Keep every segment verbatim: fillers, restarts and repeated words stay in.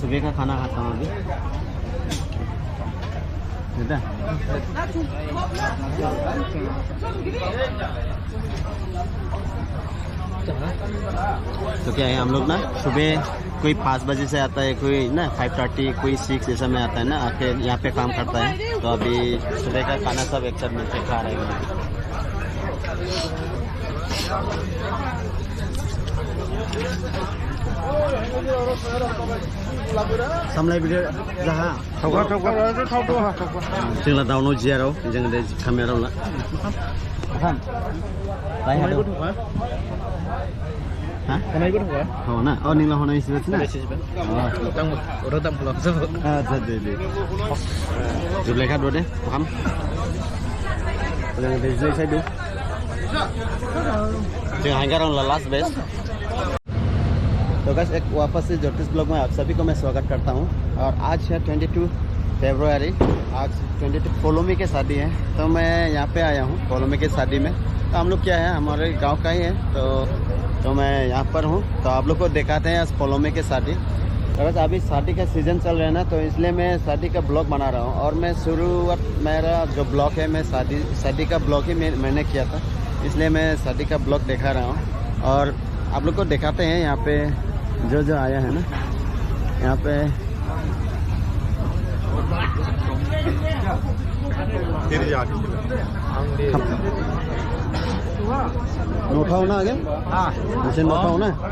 सुबह का खाना खाता हूँ अभी। बेटा। तो क्या है, हम लोग ना सुबह कोई पाँच बजे से आता है, कोई ना फ़ाइव थर्टी, कोई सिक्स ऐसा में आता है ना, आके यहाँ पे काम करता है। तो अभी सुबह का खाना सब एक साथ मिलके खा रहे हैं। Samlai video jaha. Thokha, thokha. Thokha, thokha. Jingla daono jiyarao, jingde camera la. Ahan. Lai hado. Ha? Honai bo thokha. Ho na. Oh, ningla honai sibat na. Honai sibat. Oh. Tang, oro tang pulang. Ah, jade de. Jublai kha dode, paham. Jingde jublai sai du. Jing hangkarang la last base. तो गाइस, एक वापस से ज्योतिष ब्लॉग में आप सभी को मैं स्वागत करता हूँ। और आज है ट्वेंटी टू फरवरी, आज ट्वेंटी टू पोलोमी के शादी है, तो मैं यहाँ पे आया हूँ पोलोमी के शादी में। तो हम लोग क्या है, हमारे गांव का ही है, तो तो मैं यहाँ पर हूँ। तो आप लोग को दिखाते हैं आज पोलोमी के शादी। तो गाइस, अभी शादी का सीजन चल रहा है ना, तो इसलिए मैं शादी का ब्लॉग बना रहा हूँ। और मैं शुरुआत, मेरा जो ब्लॉग है, मैं शादी शादी का ब्लॉग ही मैं, मैंने किया था, इसलिए मैं शादी का ब्लॉग दिखा रहा हूँ। और आप लोग को दिखाते हैं यहाँ पे जो जो आया है ना, यहाँ पे। फिर जाके। नोथाव ना आगे? हाँ। ऐसे नोथाव ना? हाँ।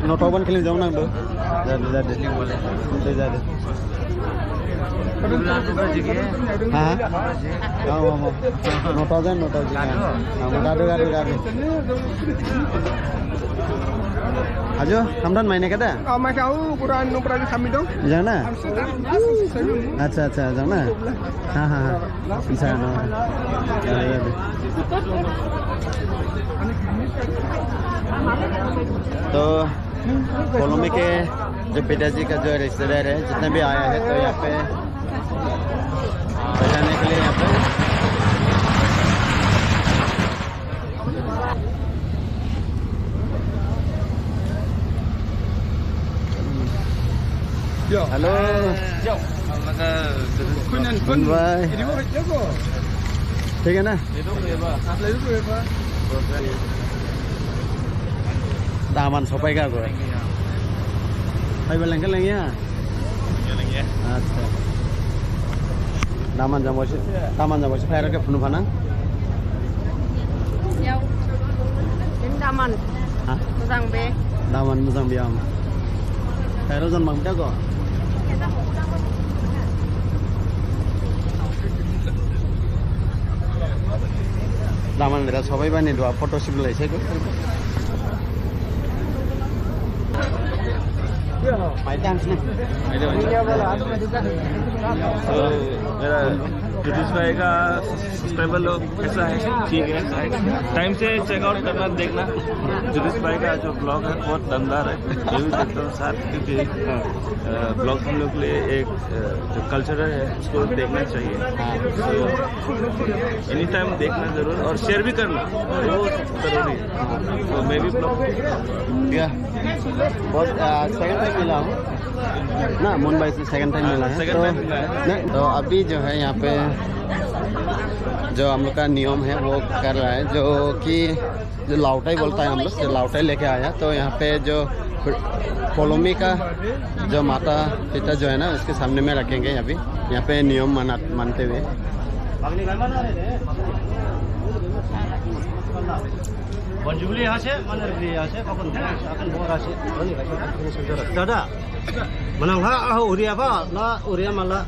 नोथाव बन के लिए जाओ ना, दो। जादे, जादे। जादे। हाँ, हाँ। हाँ, हाँ, हाँ। नोथाव जान, नोथाव जान। हाँ, हाँ, गादो, गादो, गादो। Ajo, hamdan maine kada? Ah, mai kau, kurang nung berani kami dong. Jang na? Acha, acha, jang na? Ha, ha, ha. Bisa, no. Ya, ya, ya. तो पोलोमी के जो पिताजी का जो रिश्तेदार है, जितने भी आया है, तो यहाँ पे बजाने के लिए यहाँ पे। Hello। मुन भाई। ठीक है ना? Daman sopai kha go. Phaiba lengkha lengya? Acha. Daman jang bosi, daman jang bosi phairao khe phunu phanang. Yao. Ini daman. Ha? Mojang be. Daman mojang be am. Phairao jon bang da go. Daman bira sobai bani dua photo shoot lai sai ko. Mai dance ne. तो मेरा ज्योतिष भाई का सब्सक्राइबर लोग कैसा है? ठीक है। टाइम से चेकआउट करना, देखना। ज्योतिष भाई का जो ब्लॉग है बहुत दमदार है, मैं भी देखता हूँ साथ, क्योंकि ब्लॉग हम लोग के लिए एक जो कल्चरल है, उसको देखना चाहिए। एनी टाइम देखना जरूर और शेयर भी करना, वो जरूरी है। तो मैं भी ब्लॉग, या, बहुत सेकंड टाइम मिला हूँ ना, मुन भाई से सेकंड टाइम मिला है। तो अभी जो है यहाँ पे जो हम लोग का नियम है वो कर रहा है, जो कि जो लावटाई बोलता है हम लोग, जो लावटाई लेके आया, तो यहाँ पे जो पोलोमी का जो माता पिता जो है ना, उसके सामने में रखेंगे अभी। यहाँ पे नियम मना, मानते हुए। Bonjubli ase, mana bli ase, kakon ase, akan bor ase, boni ase, boni ase. Dada, manang ha, ah, uria ba, la, uria mala.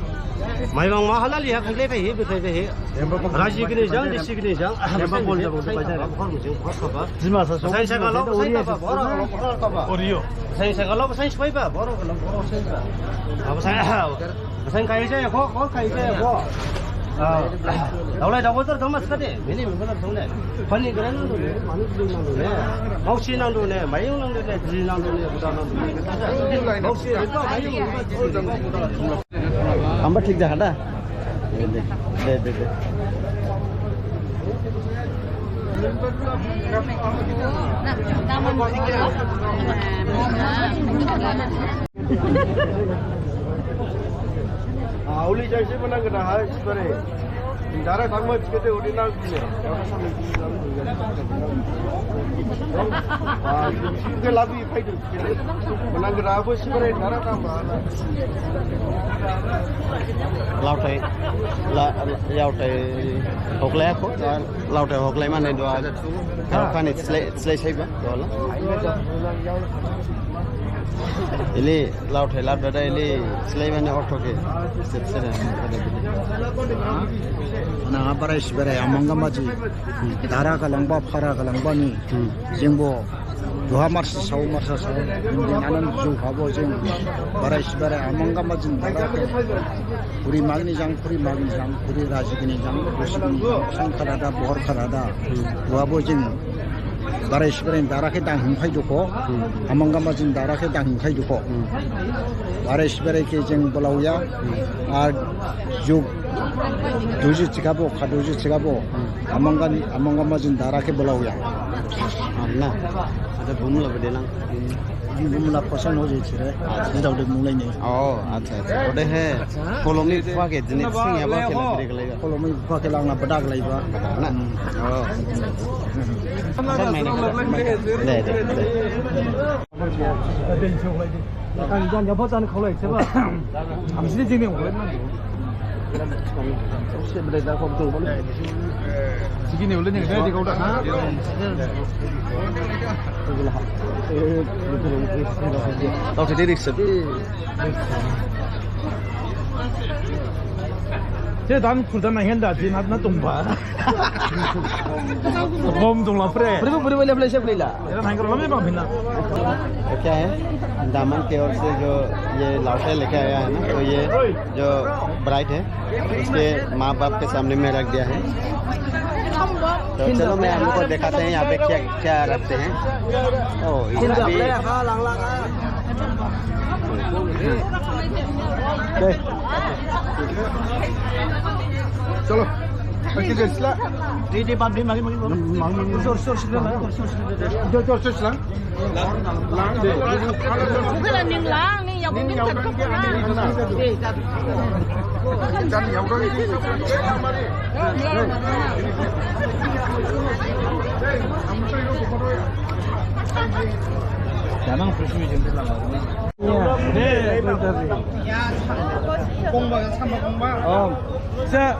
Maibang ma halal ya, khangle pe he, be pe he. Raji kini jang, disi kini jang. Hor mujung, hor khaba. Sai sagalo, sai khaba, hor khaba. Orio. Sai sagalo, sai soi ba, hor khaba, hor sai ba. Sai, sai kai sai, hor, hor kai sai, hor. Ah, daulai dawa jar dama skade, mini mimba jar dong ne. Pani gere nangdu ne, mani gere nangdu ne, mausi nangdu ne, mayung nangdu ne, ji nangdu ne, buda nangdu ne. Mausi, riba, mayung, riba, ji, riba, buda nangdu ne. Hamba thik jaha da? De, de, de, de. Ah, uli jai se manang kena hai, sibare. Dara thangma chikete uli nang kene. Ah, sike labi phaidu. Manang kena abo sibare dara thangma. Laothai, la, laothai hoklai ko, laothai hoklai mane doa. Karo kani slai, slai saiba, doa la. Ili laothai lab dada ili slai mane ortho khe. Sep sep. Na barai sibare amang gamaji. Dara khalangba, phara khalangba ni. Hmm. Jengbo. Duha marsa sao, marsa sao. Jeng anan jug habo jeng. Barai sibare amang gamajin dara khe. Phuri magni jang, phuri magni jang, phuri rajigini jang, rajigini jang, sang kharada, bohor kharada. Hmm. Duha bo jeng. Barai sibare dara khe dang hingphai duko. Hmm. Amang gamajin dara khe dang hingphai duko. Hmm. Barai sibare khe jeng bolaoya. Hmm. Ar jug duji chikabo, kha duji chikabo. Hmm. Amang gam, amang gamajin dara khe bolaoya. Ar na. Ada bumla bedelang. Bumla pasan ho jai chire. Acha. Jidao de mulai ne. Oh, acha, acha. Ode he. Kolomi pake jini sing ya ba kela bere kela. Kolomi pake lang na bedak lai ba. Bedak na? Hmm. Oh. Acha, main. De, de, de. Tao thidi riksa. Te dan kurdan na henda, din hat na tongba. Bom dong la pre. Beri, beri, beri, beri, beri, beri. Era nang karo lami bang bina. तो क्या है, दामन की ओर से जो ये लावटे लेके आया है ना, तो ये जो ब्राइड है, उसके माँ बाप के सामने में रख दिया है। तो चलो, मैं हम लोग को दिखाते हैं यहाँ पे क्या क्या रखते हैं। ओ, इधर भी। चलो। Di, di, bang, di, mari, mari, mari. Mari, mari, mari. Sor, sor, sor, sor, sor, sor. Jor, jor, sor, sor. Lang, di. Bukan ning lang, ning yang mungkin kan kau pernah. Di, di. Dan yang orang ini. Jangan bersih jendela. Iya. Kongba, sama kongba. Oh. Sa.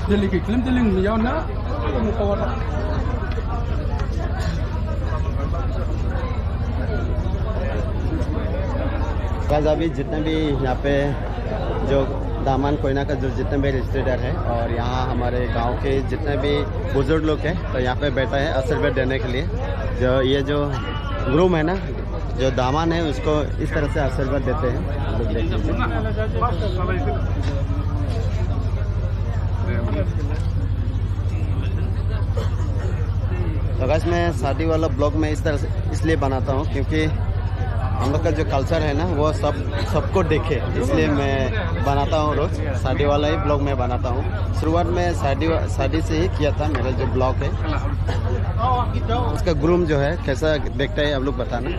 Delhi ke film Delhi ni yaw na. Guys, अभी जितने भी यहाँ पे जो दामन कोयना का जो जितने भी रिश्तेदार हैं और यहाँ हमारे गांव के जितने भी बुजुर्ग लोग हैं, तो यहाँ पे बैठा है आशीर्वाद देने के लिए। जो ये जो ग्रूम है ना, जो दामन है, उसको इस तरह से आशीर्वाद देते हैं। आप लोग देख लीजिए। तो गाइस, मैं शादी वाला ब्लॉग में इस तरह से इसलिए बनाता हूँ क्योंकि हम लोग का जो कल्चर है ना, वो सब, सबको देखे, इसलिए मैं बनाता हूँ रोज शादी वाला ही ब्लॉग मैं बनाता हूँ। शुरुआत में शादी वा-, शादी से ही किया था मेरा जो ब्लॉग है। उसका ग्रूम जो है कैसा देखता है आप लोग बताना।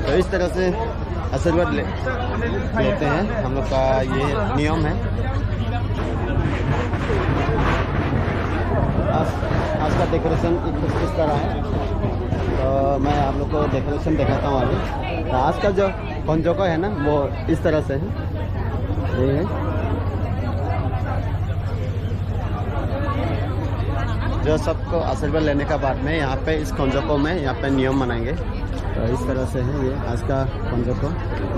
तो इस तरह से आशीर्वाद ले, लेते हैं, हम लोग का ये नियम है। आज, आज का डेकोरेशन कुछ इस तरह है, तो मैं आप लोग को डेकोरेशन दिखाता हूँ अभी। तो आज का जो पंजों का है ना, वो इस तरह से है। ये है। जो सबको आशीर्वाद लेने का बाद में यहाँ पे इस खोंजको में यहाँ पे नियम मनाएंगे। तो इस तरह से है ये आज का खोंजको।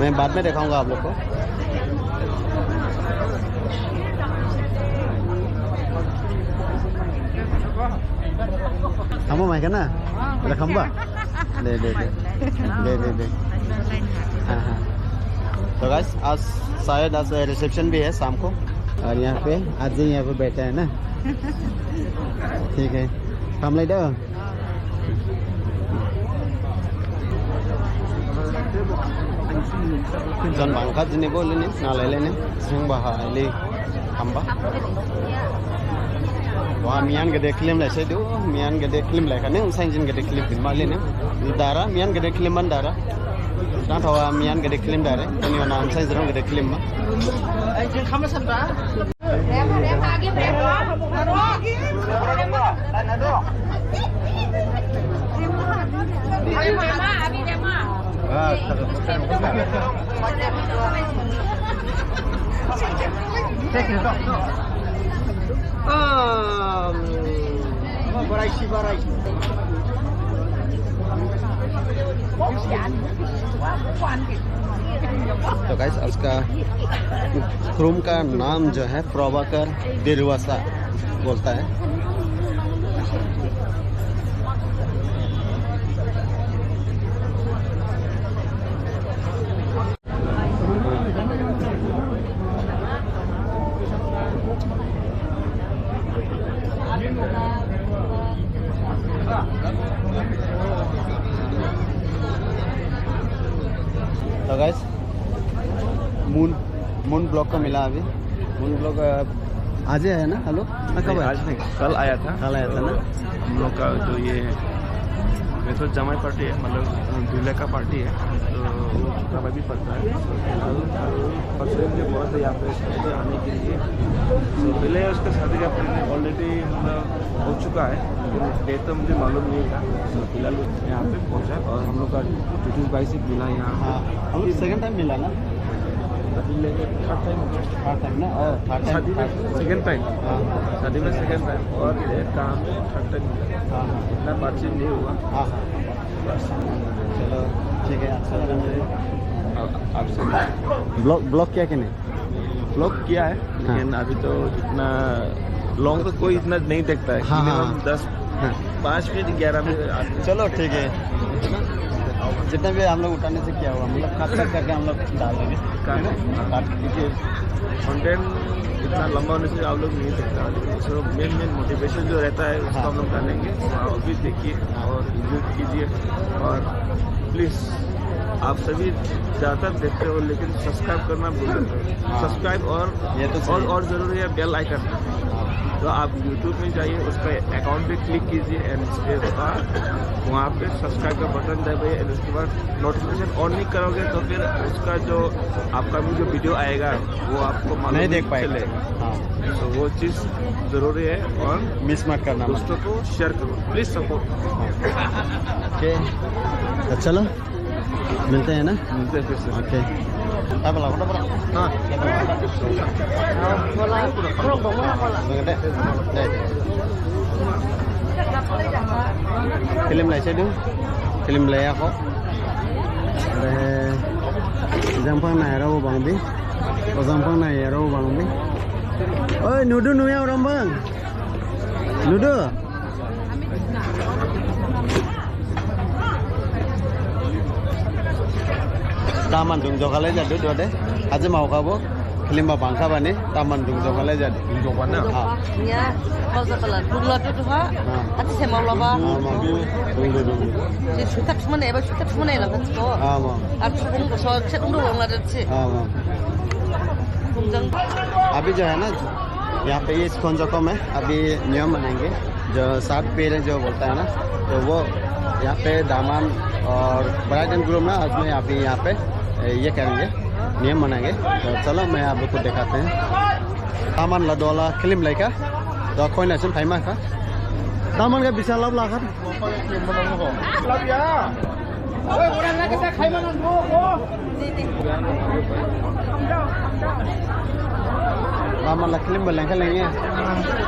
मैं बाद में दिखाऊंगा आप लोग को। Khamba mai kha na? Ada khamba? De, de, de. De, de, de. हाँ, हाँ। तो गाइस, आज शायद आज रिसेप्शन भी है शाम को। और यहाँ पे आज ही यहाँ पे बैठा है ना। ठीक है। Khamlai da. Jan bangkha jini bo lini, nalai lini, sing baha li hamba. Wa miyan gede klim lai sedu, miyan gede klim lai kane, unsang jin gede klim bin mali ne. Dara, miyan gede klim man dara. Dan thawa miyan gede klim dara, tani wana unsang jin gede klim ma. तो गाइस, आज का रूम का नाम जो है प्रभाकर दिलवासा बोलता है। तो गाइस, मून, मून ब्लॉक को मिला अभी। मून ब्लॉक, अ, आज ही आया ना? हेलो? हाँ, कब नहीं, आया? आज नहीं, कल आया था। कल आया था ना? हम लोग का जो ये, वैसे तो जमाई पार्टी है, मतलब दूल्हे का पार्टी है, तो वो कबाब भी पड़ता है। कल, कल परसों दिन के बहुत यहाँ पे आने के लिए। तो पहले उसके शादी का प्लान ऑलरेडी, मतलब, हो चुका है, लेकिन डेट तो मुझे मालूम नहीं था। तो फिलहाल यहाँ पे पहुँचा और हम लोग का ज्योतिष भाई से मिला यहाँ पे। हाँ, हम लोग सेकंड टाइम मिला ना? अभी लेके थर्ड टाइम हो गया। थर्ड टाइम ना? ओ, थर्ड टाइम, शादी में थर्ड। Second time. हाँ। शादी में सेकंड टाइम और ये काम में थर्ड टाइम मिला। हाँ, हाँ। इतना बातचीत नहीं हुआ। हाँ, हाँ। बस। चलो, ठीक है, अच्छा लगा मुझे। आप, आपसे। ब्लॉक, ब्लॉक क्या कहने? ब्लॉक किया है, हाँ। लेकिन अभी तो इतना लॉन्ग तो कोई इतना नहीं देखता है। हाँ, हाँ, मिनिमम हाँ। दस, हाँ। पाँच मिनट, ग्यारह मिनट आदमी चलो, ठीक है। जितना भी हम लोग उठाने से क्या हुआ, मतलब, काट, काट करके हम लोग डाल देंगे। काट, है ना? हाँ। काट, क्योंकि कंटेंट इतना लंबा होने से आप लोग नहीं देखता, लेकिन उसमें मेन, मेन मोटिवेशन जो रहता है, उसको हाँ। हम लोग डालेंगे, तो आप भी देखिए और एंजॉय कीजिए। और प्लीज, आप सभी ज़्यादातर देखते हो, लेकिन सब्सक्राइब करना भूल जाते हो। हाँ। सब्सक्राइब और, ये तो सही और, है। और ज़रूरी है बेल आइकन। हाँ। तो आप यूट्यूब में जाइए, उसका अकाउंट पे क्लिक कीजिए and उसके बाद वहाँ पे सब्सक्राइब का बटन दबाइए and उसके बाद नोटिफिकेशन ऑन नहीं करोगे तो फिर उसका जो अपकमिंग जो वीडियो आएगा वो आपको मालूम नहीं देख नहीं पाएगा। चलेगा। हाँ। तो वो चीज़ ज़रूरी है और मिस मत करना। दोस्तों को शेयर करो, प्लीज सपोर्ट। ओके, तो चलो, मिलते हैं ना? मिलते हैं फिर से। ओके। हाँ। Film lai saidu, film lai ako. Jangphang nairao bangbi, o jangphang nairao bangbi. Oi, nudu nuya orang bang. Nudu. Daman dungjaokhalai jadu duha de. Aje maokhabo. Film ba bangkha bani daman dungjaokhalai jadu. Dungjaokha na? Ha. Iya. Maojaokhala. Dungla tu duha. Ha. Ati se maolaba. Ha, ma. Dungdu, dungdu. Sutak sumane, eba sutak sumane la ko. Ha, ma. Ati sung ko so se dungdu la de se. Ha, ma. Dungjang. अभी जो है ना, यहाँ पे ये इस खोंजको में अभी नियम मनाएंगे। जो सात फेरे जो बोलता है ना, तो वो यहाँ पे दामाद और ब्राइड एंड ग्रूम ना, आज में अभी यहाँ पे, ए, ये करेंगे, नियम मनाएंगे। तो चलो, मैं आप लोग को दिखाते हैं। Daman la dola, film lai kha, do khoina sim phaima kha. Daman khe bisa lab la kha. Mama la khlimba lengkha lengya.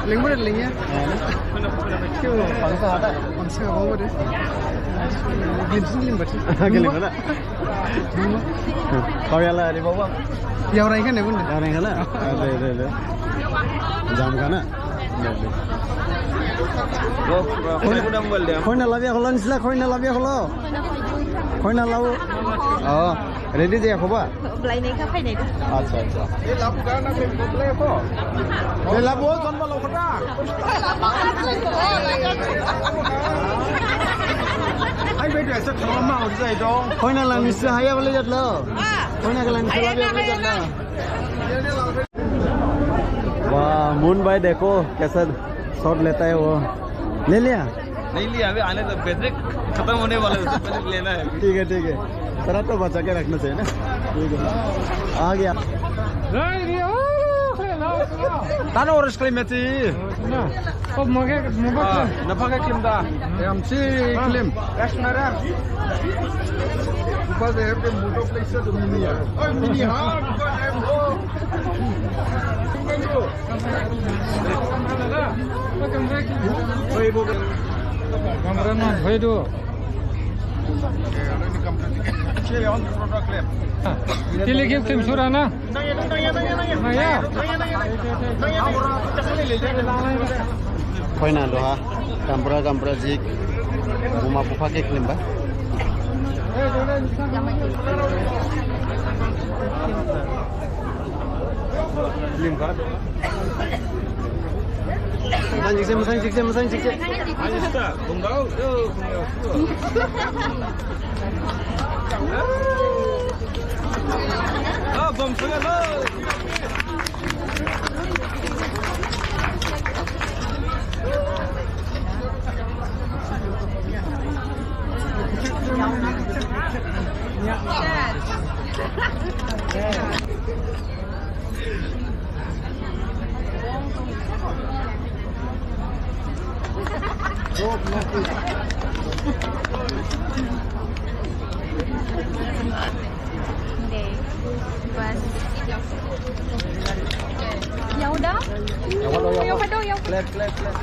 Lengbo lengya. Pangsa hada. Pangsa hada. Glimsin glimba. Glimba na. Kau yala di bawah. Yaorai khan ne bunda. Yaorai khan na. Ada ada ada. Jam khan na. Khoina labiya kholo nisla, khoina labiya kholo. Khoina labu. Oh, ready jaya khoba? Blainai kha phainai da. Accha, accha. Khoina lang nisla haya bole jatlo. Khoina lang nisla labiya bole jatlo. वाह, मुन भाई देखो कैसा शॉट लेता है वो। ले लिया? नहीं लिया, अभी आने दो, बैटरी खत्म होने वाला है, उससे पहले लेना है। ठीक है, ठीक है, थोड़ा तो बचा के रखना चाहिए ना। ठीक है, आ गया। Tano orange claim mati. Na, oh, mage, mage. Ah, napa ke claim da? Em si claim. Yes, madam. Because they have the motor place to mini. Oh, mini, ha? Because they have no. Cameraman, bhai do. Tili kim kim sura na? Naya. Khoina doha, kampra kampra jik, buma bupha ke khlimba. Khlimba. Masang jikse, masang jikse, masang jikse. Ayo, sta, bunggau, yo, bunggau. Ah, bom sungai lo. Deh, bas. Ya udah. Ya udah, ya udah. Plat, plat, plat.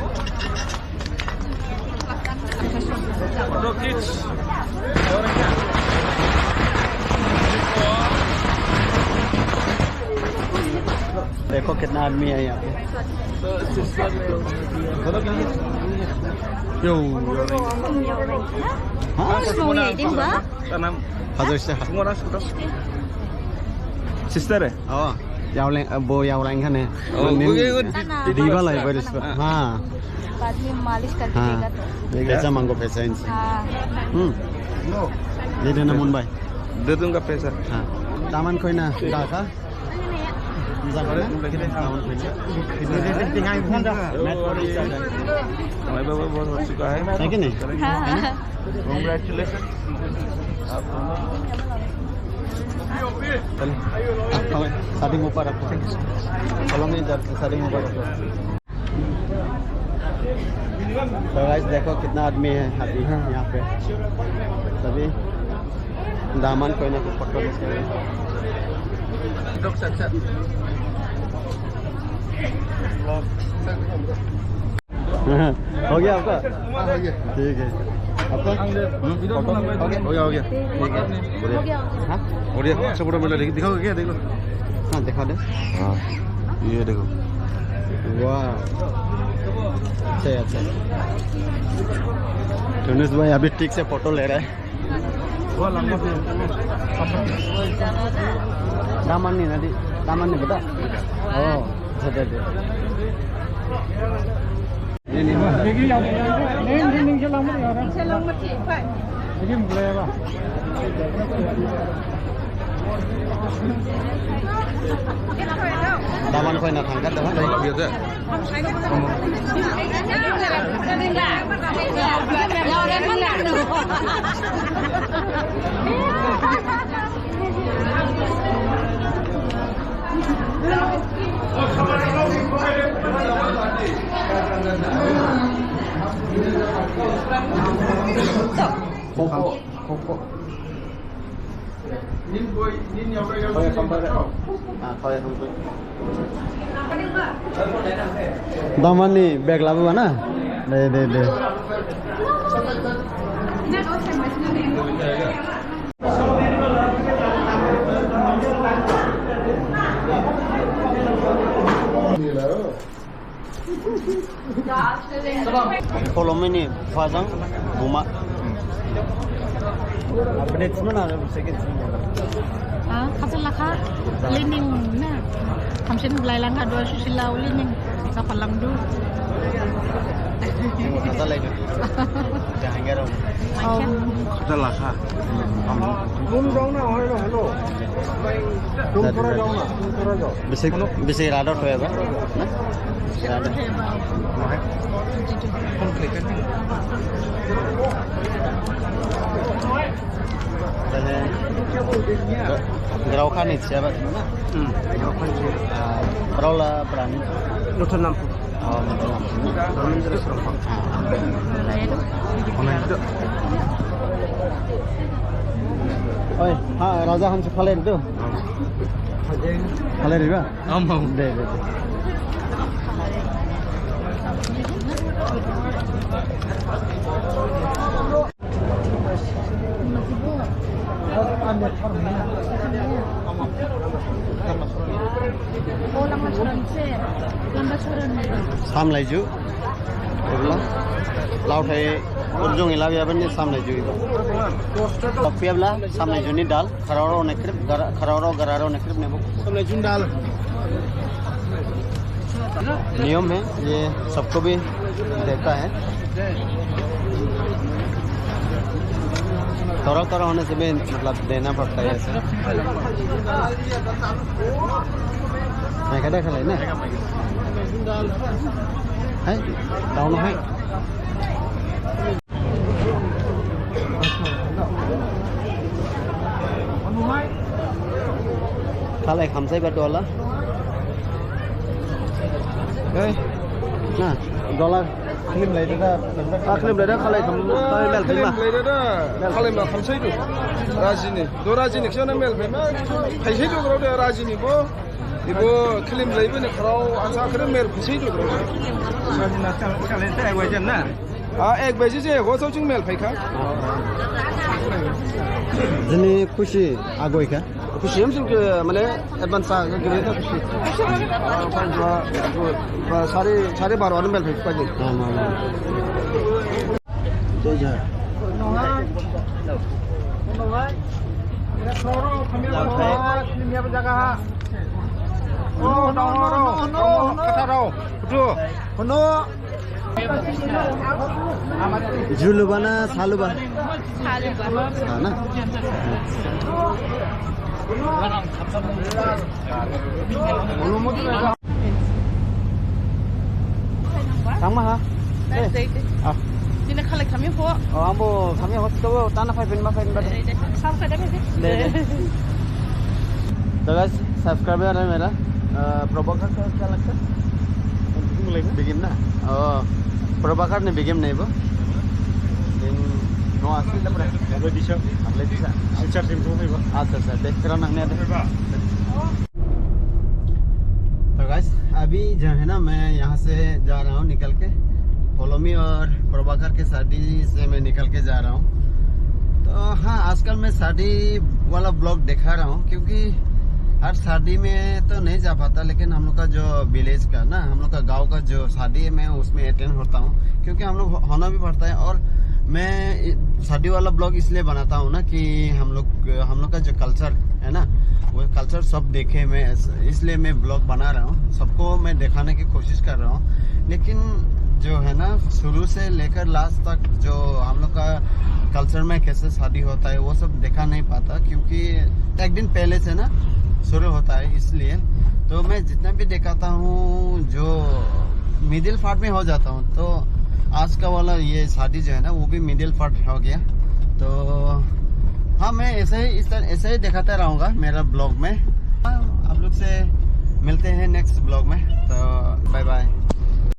Photo khich. देखो कितना आदमी है यहाँ पे। Yo. Ha? Tanam. Hajor se. Sister eh? Oh, yaoleng, eh, bo yaoleng khan eh. Oh, nin, okay, good. Diba lai, very smart. Ha. बाद में मालिश करके देगा तो। ये कैसा मांगो पैसा इनसे? हाँ। हम्म। दे देना मुन भाई। दे दूंगा पैसा। हाँ। Taman khoina, da kha? Taman khoina. भाई बाबा बहुत हो चुका है। है कि नहीं? हाँ। Congratulations। आप दोनों। चलो। आप शादी मुबारक हो। चलो, मैं इधर से शादी मुबारक हो। तो guys, देखो कितना आदमी है अभी यहाँ पे। सभी दामन कोई ना कोई पकड़ लेते हैं। हो गया आपका? हाँ, हो गया। ठीक है। आपका? हम्म? Photo? हो गया? हो गया, हो गया। ठीक है। बढ़िया। हाँ? बढ़िया, अच्छा photo मिला, देखो, क्या, देखो। हाँ, दिखा दे। हाँ, ये देखो। वाह। अच्छा है, अच्छा है। धनुष भाई अभी ठीक से photo ले रहा है। Daman ni nadi, daman ni beta. Oh, deh, deh, deh. Ini, ini. Daman khoina thangkha, daman. Iya, deh. Koko, koko. Damani bag labuba na? De, de, de. Kholomini phajang buma. Updates mana ada second. Ah, khasa lakha lining na. Hamsin belai langkha dua susila lining. Sapa langdu. Khasa lai du. Jahangir. Oh. Khasa lakha. Bum dong na, hello, hello. Bum pura dong na, bum pura dong. Bisi, bisi rada thoya ba? Rada. Tane, grao khani siya ba? Hmm. Grao la brani. Luthon Nampur. Oh, Luthon Nampur. Oi, ha, Raja Hansu phalai ridu. Phalai riba? Ama. De, de, de. Samlaiju. Urla. Lauthai urjung ila biya bani samlaiju iba. Kopi abla samlaiju ni dal. Khararao nekrip, gara-, khararao, gararao nekrip nebo. Samlai jundal. नियम है, ये सबको भी देता है। थोड़ा थोड़ा होने से भी, मतलब, देना पड़ता है ऐसे। मैं कहता खा लेना। है? डाउन है? Khalai khamsai ba dola. Ei, na, dola khlim lai da. A, khlim lai da, khalai kham, khalai mel khlim ma. Khlim lai da. Khalai ma khamsai du. Rajini. Do rajini khisa na mel phai ma. Phaisai du grao da rajini bo. Ibo khlim lai bani kharao ansa khre mel phaisai du grao. Rajini na chal, chal, chal, chal, na. A, ek baji je ho sao jing mel phaikha. Jini khusi agoi kha. Khusi hamsin khe, mane, advance sa, khe, khe, khusi. Ba, ba, sare, sare baro ano mel phaikha jing. Jai jai. Juluba na saluba? Saluba. Sa na? Thangma ha? Dei, dei, dei. Ah. Dini khalai khami ho. Oh, angbo khami ho, to tana phai phin ma phai phin ba de. Dei, dei. Sam kha da de. Dei, dei. तो guys, subscriber है मेरा, अ, प्रभाकर का क्या लगता है? बिगिम ना? ओ, प्रभाकर ने बिगिम नहीं वो। दिन नौ आसी लग रहा है। अबे दिशा। अबे दिशा। अच्छा, अच्छा, देख कर ना, नहीं। तो गाइस, अभी जो है ना, मैं यहाँ से जा रहा हूँ निकल के, पोलोमी और प्रभाकर के शादी से मैं निकल के जा रहा हूँ। तो हाँ, आजकल मैं शादी वाला ब्लॉग दिखा रहा हूँ, क्योंकि हर शादी में तो नहीं जा पाता, लेकिन हम लोग का जो विलेज का ना, हम लोग का गांव का जो शादी है, मैं उसमें अटेंड होता हूँ, क्योंकि हम लोग हो-, होना भी पड़ता है। और मैं इ-, शादी वाला ब्लॉग इसलिए बनाता हूँ ना कि हम लोग, हम लोग का जो कल्चर है ना, वो कल्चर सब देखे मैं, इस-, इसलिए मैं ब्लॉग बना रहा हूँ। सबको मैं दिखाने की कोशिश कर रहा हूँ, लेकिन जो है ना, शुरू से लेकर लास्ट तक जो हम लोग का कल्चर में कैसे शादी होता है, वो सब दिखा नहीं पाता, क्योंकि एक दिन पहले से ना शुरू होता है, इसलिए। तो मैं जितना भी दिखाता हूँ, जो मिडिल पार्ट में हो जाता हूँ। तो आज का वाला ये शादी जो है ना, वो भी मिडिल पार्ट हो गया। तो हाँ, मैं ऐसे ही, इस तरह, ऐसे ही दिखाता रहूँगा मेरा ब्लॉग में। आप लोग से मिलते हैं नेक्स्ट ब्लॉग में, तो बाय बाय।